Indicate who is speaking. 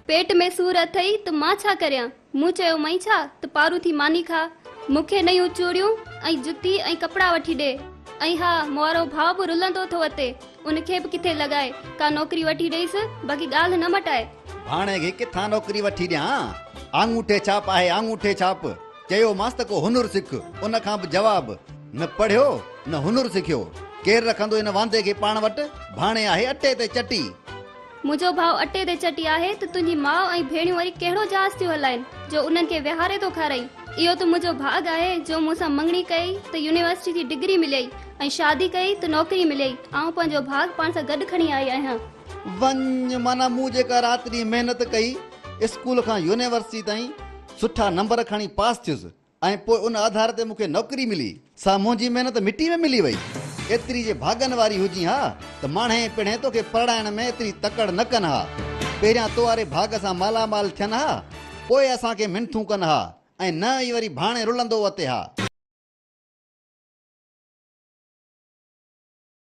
Speaker 1: پيٽ ۾ سور اٿئي ته مان ڇا ڪريان؟ مون چيومانء ڇا ته پارون ٿي ماني کاء. مون کي نيون چوڙيون ۽ جتي ۽ ڪپڙا وٺي ڏي. ۽ ها، مون وارو ڀاء به رلندو ٿو وتي، ان کي به ڪٿي لڳاء، ڪا نوڪري وٺي ڏئيس، باقي ڳالهه نه مٽاء.
Speaker 2: ڀاڻي کي ڪٿان نوڪري وٺي ڏيان؟ آڱوٺي ڇاپ آهي آڱوٺي ڇاپ. چيومانس ته ڪو هنر سک، ان کان به جواب، نه پڙهيو نه هنر سکيو. ڪير رکندو ان واندي کي پاڻ وٽ؟ ڀاڻي آهي اٽي تي چٽي.
Speaker 1: منهنجو ڀاء اٽي تي چٽي آهي ته تنهنجي ماء ۽ ڀيڻيون وري ڪهڙو جهاز ٿيون هلائين جو انهن کي ويهاري ٿو کارائين. اهو ته منهنجو ڀاڳ آهي جو مون سان مڱڻي ڪيئي ته يونيورسٽي جي ڊگري مليئي ۽ شادي ڪئي ته نوڪري مليئي. آئون پنهنجو ڀاڳ پاڻ سان گڏ کڻي آئي آهيان.
Speaker 2: وڃ معنيٰ مون جيڪا رات ڏينهن محنت ڪئي، اسڪول کان يونيورسٽي تائين سٺا نمبر کڻي پاس ٿيس ۽ پوء ان آڌار تي مون کي نوڪري ملي، سا منهنجي محنت مٽي ۾ ملي وئي. ايتري جي ڀاڳن واري هجين ها ته ماڻهين پڻهين توکي پرڻائڻ ۾ ايتري تڪڙ نه ڪن ها. پهريان تو واري ڀاڳ سان مالا مال ٿين ها، پوء اسان کي منٿون ڪن ها ۽ نه ئي وري ڀاڻي رلندو وتي ها.